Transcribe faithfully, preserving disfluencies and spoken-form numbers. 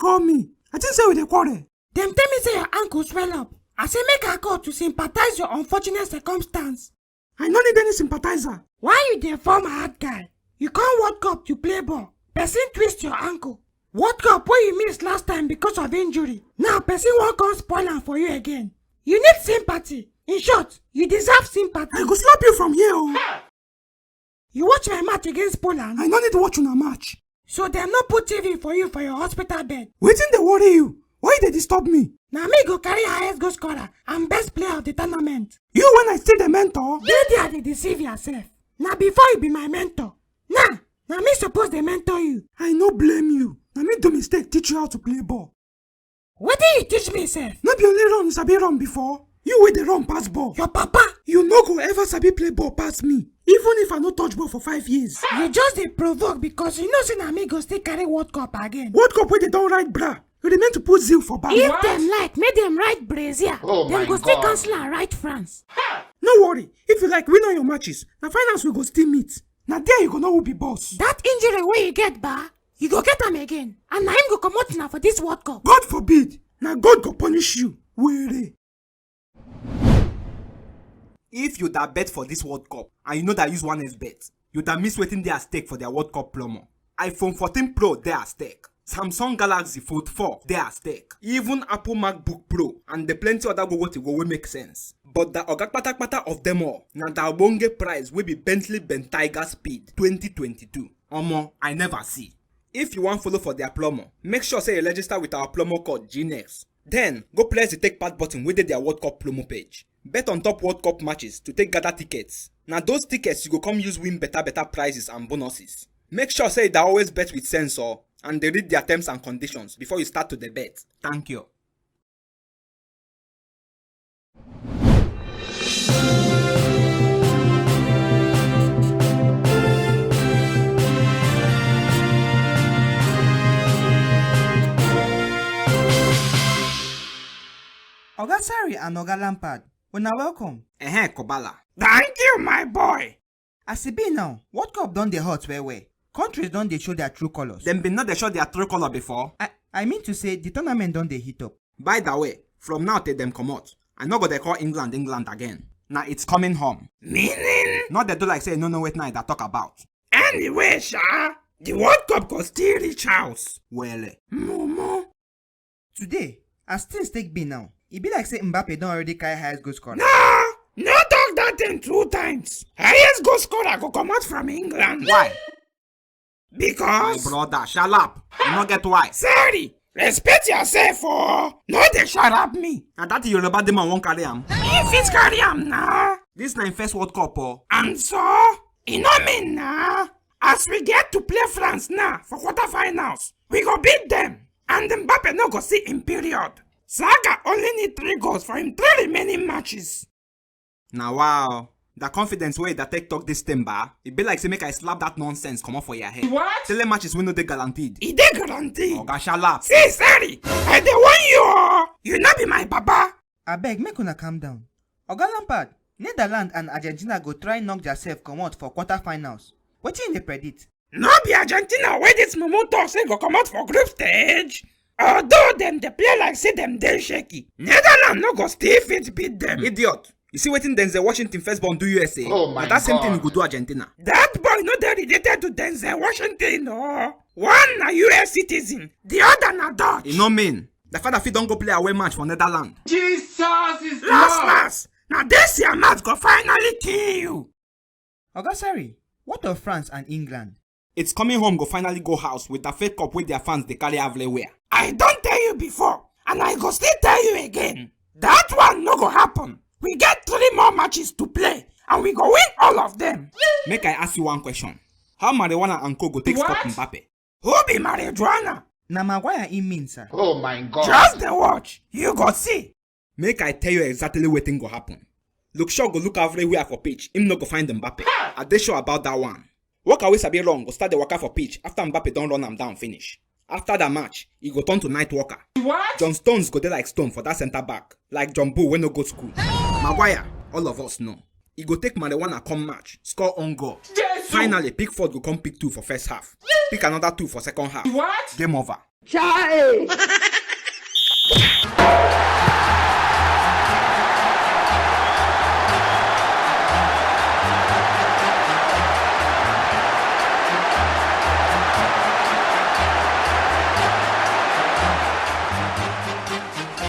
call me. I think say we dey quarrel. Dem tell me say your ankle swell up. I say make I call to sympathize your unfortunate circumstance. I no need any sympathizer. Why you dey form hard guy? You come World Cup to play ball. Person twist your ankle. World Cup wey you miss last time because of injury. Now person wan come spoil am for you again. You need sympathy. In short, you deserve sympathy. I go slap you from here o. You watch my match against Poland? I no need watch una match. So dem no put T V for you for your hospital bed? Wetin dey worry you? Why you dey disturb me? Na me go carry highest goal scorer and best player of the tournament. You when I still dey mentor? Dey there dey deceive yourself. Na before you be my mentor. Now, na me suppose dey mentor you. I no blame you. Na me do mistake teach you how to play ball. Wetin you teach me sef? No be only run you sabi run before? You wey dey run pass ball. Your papa. You no go ever sabi play ball pass me. Even if I no touch ball for five years. You just dey provoke because you know say na me go still carry World Cup again. World Cup wey dey don write bra. You dey meant to put zeal for back. If dem like, make dem write Brazil. Oh my God. Dem go still cancel and write France. No worry. If you like, win all your matches. Na finals we go still meet. Na there you go know who be boss. That injury wey you get, ba, you go get am again. And na him go comot na for this World Cup. God forbid. Na God go punish you. Were. If you da bet for this World Cup and you know that use one X bet, you da miss wetin dey at stake for their World Cup promo. iPhone fourteen Pro dey at stake. Samsung Galaxy Fold four dey at stake. Even Apple MacBook Pro and the plenty other go go wey make sense. But the oga kpatakpata of them all na the ogbonge prize wey be Bentley Bentayga Speed twenty twenty-two. Omo, I never see. If you wan follow for their promo, make sure say you register with our promo code G next. Then, go press the take part button wey dey their World Cup promo page. Bet on top World Cup matches to take gather tickets. Na those tickets you go come use win better better prizes and bonuses. Make sure say you dey always bet with sense o, and dey read their terms and conditions before you start to dey bet. Thank you. Oga Sarri and Oga Lampard, una welcome. Ehe, Kobala. Thank you, my boy. As e be now, World Cup don dey hot well well. Countries don dey show their true colours. Dem bin no dey show their true colour before. I, I mean to say, the tournament don dey heat up. By the way, from now till dem comot, I no go dey call England England again. Na it's coming home. Meaning? No dey do like say you no know wetin I dey talk about. Anyway, sha, the World Cup go still reach house. Well, eh. Mumu. Today, as things take be now, e be like say Mbappe don already carry highest goal scorer. No, no talk that thing two times. Highest goal scorer go comot from England. Why? Because my brother, shut up. You no get why. Sorry, respect yourself o. No dey shut up me. Na that Yoruba demon wan carry am. He fit carry am na. This na im first World Cup o. And so, e no mean na. As we get to play France now for quarterfinals, we go beat them. And Mbappe no go see im period. Saka only need three goals for im three remaining matches. Na wow. The confidence wey dey take talk this thing, ba, e be like say make I slap that nonsense comot for your head. What? Tele matches wey no dey guaranteed. E dey guaranteed. Oga, shut up. See, sorry, I dey warn you o. You no be my papa. Abeg, make una calm down. Oga Lampard, Netherlands and Argentina go try knock theirself comot for quarterfinals. Wetin you dey predict? No be Argentina wey this mumu talk say go comot for group stage. Although dem dey play like say dem dey shaky, Netherlands no go still fit beat dem. Idiot. You see wetin Denzel Washington first born do U S A? Oh my God. Na that same thing you go do Argentina. That boy no dey related to Denzel Washington o. One na U S citizen, the other na Dutch. E no mean. The father fit don go play away match for Netherlands. Jesus is Lord. Last last, na this your match go finally kill you. Oga Sarri, what of France and England? It's coming home go finally go house with the fake cup wey their fans dey carry everywhere. I don tell you before, and I go still tell you again. That one no go happen. We get three more matches to play, and we go win all of them. Make I ask you one question. How marijuana and co go take stop Mbappe? Who be marijuana? Na Maguire im mean, sir. Oh my God. Just dey watch, you go see. Make I tell you exactly wetin go happen. Luke Shaw go look everywhere for pitch, him no go find Mbappe. I dey sure about that one. Walker wey sabi run go start dey waka for pitch after Mbappe don run am down finish. After that match, e go turn to night walker. What? John Stones go dey like stone for that centre back, like John Bull wey no go school. Maguire, all of us know. E go take marijuana come match, score own goal. Jesus! Finally, Pickford go come pick two for first half. Pick another two for second half. What? Game over. Chai!